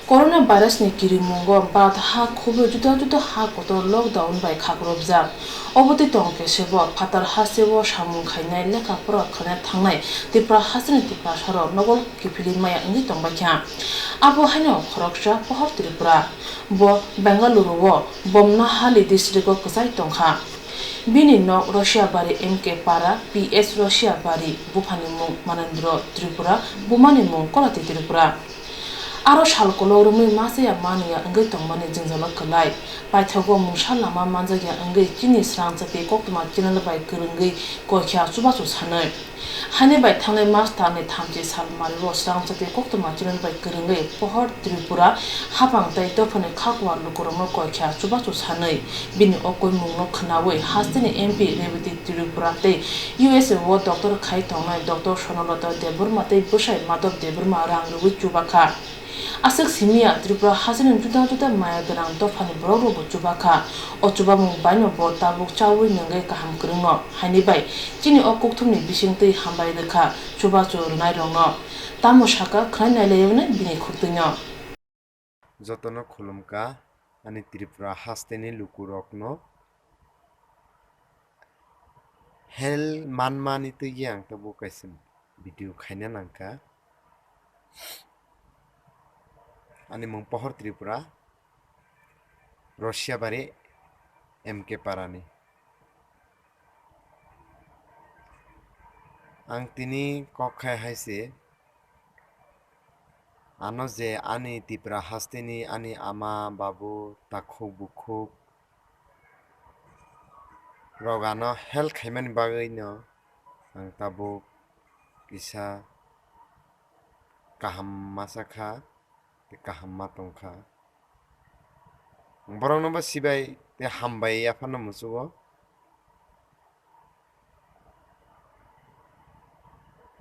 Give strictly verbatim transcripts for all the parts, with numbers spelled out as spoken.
Corona virus ni kirimungo Bharat ha khubui juda juda ha kotor lockdown bai khakrobjak. Obo twi tong kesebo phatar hasteo samung khainai, lekha pora khlaina thangnai Tripura hasteni Tiprasarok nogo kiphilwi maya wngwi tongbaikha. Abo haino khoroksa pohor Tripura. Bo Bengaluru o Bomnahali district o kwchai tongkha. Bini nok Roshiabari M K Para, P S Roshiabari, buphani mung Manendro Tripura, bumani mung Kolati Tripura. Aro sal kolok romwi masa ya mani ya wngwi tongmani jwngjalo kwlai. Paithago mungsa lama manjakya wngwi chini srangchati koktwma channel bai kwrwngwi koikha chubachu sanwi. Haini bai thangnai mas talni thamchi sal mario srangchati koktwma channel bai kwrwngwi pohor Tripura haphang tei dophani khakwa lukurokno koikha chubachu sanwi. Bini o koimungno khwnawi hasteni M P Rebati Tripura tei U S A o doctor khai tongnai Doctor Sonolata Debbarma tei bwsai Madhav Debbarma rang rwui chubakha. Aswk simi ya, Tripura hasteni juda juda maya gwnang dophani borok rokbo chubakha. O chubamung baino bo tabuk chaui nwngwi kaham kwrwngno. Haini bai chini o kokthumni bisingtwi hambai rwkha chubachu rwnairokno. Tamo sakha khwnai nailaio hwnwi bini khuktwino. Jotono khulumkha ani Tripura hasteni lukurokno. Help manmani twi ang tabuk kaisa video khaina nangkha. Ani mung pohor Tripura, Roshiabari M K Parani. Ang tini kok khai hai se, ano je ani Tripura hasteni ani ama, babu, takhuk, bukhuk rok ano help khaimani bagwi no ang tabuk kisa kaham masa kha, tei kaham ma tong kha. Borokno bo sibai tei hambai yaphano muchugo.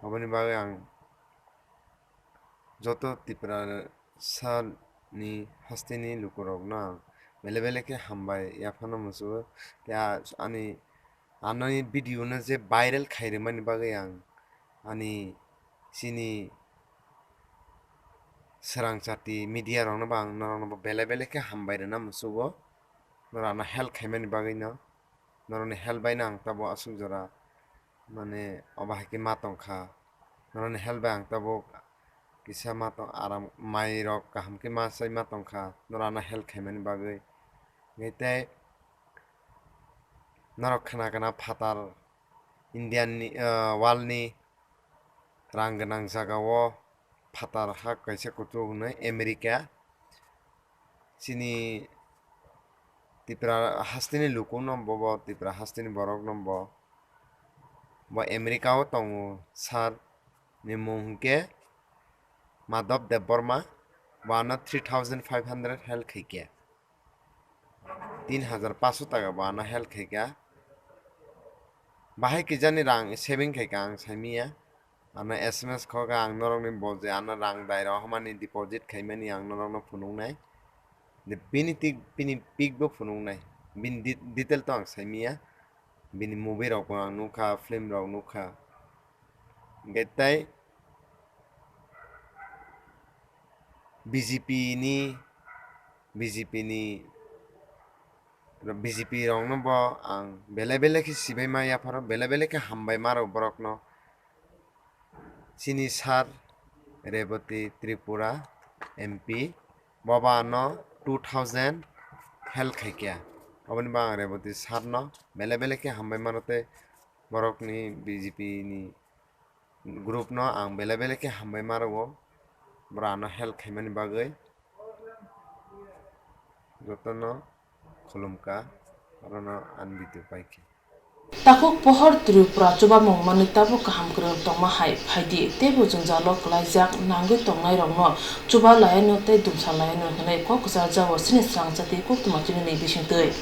Aboni bagwi ang joto Tiprasa ni hasteni lukurokno ang belai belai khe hambai yaphano muchugo. Tei a-, ani, ani video no je viral khai rwmani bagwi ang ani chini srangchati media rokno bo ang norokno bo belai belai khe hambai rwna muchugo. Norok ano help khaimani bagwi no. Norokni help bai no ang tabuk aswk jora, mane, obo hai khe ma tong kha. Norokni help bai ang tabuk kisa ma tong, aram, mai rok kaham khe ma sai ma tong kha, norok ano help khaimani bagwi. Hwnkhe tei norok khna khna phatar Indian ni, ah, world ni rang gwnang jaga o phatar ha kaisa kuchuk hwnwi America. Chini Tipra hasteni luku no bo, bo Tipra hasteni borok no bo, bo America o tongo sir ni mung hwnkhe Madhav Debbarma, bo ano three thousand five hundred help khaikha. Tin hajar paso taka bo ano help khaikha. Bahai kijani rang saving khaikha ang saimanya. Ano S M S khokha ang norokni bo je ano rang dai rok hamani deposit khaimani ang norokno phunuknai. De bini tik, bini pic bo phunuknai. Bini de-, detail to ang saimanya. Bini movie rok bo ang nukha, film rok nukha. Hwnkhe tei B J P ni, B J P ni, B J P rokno bo ang belai belai khe sibai ma yapharo, belai belai khe hambai ma rw borokno. Chini sir Rebati Tripura M P, bo ba ano two thousand help khaikha. Oboni bo ang Rebati sir no belai belai khe hambai mano tei borokni B J P ni group no ang belai belai khe hambai ma rwo, borok ano help khaimani bagwi. Jotono khulumkha, orono ani video paikhe. Takhuk pohor Tripura chubamung manwi tabuk kaham kwrwng tongma hai phaidi, teibo jwngjalo kwlaijak nangwi tongnairokno chuba laiano tei dumsa laiano hwnwi kok kwcharjago chini srangchati koktwma chini ni bisingtwi.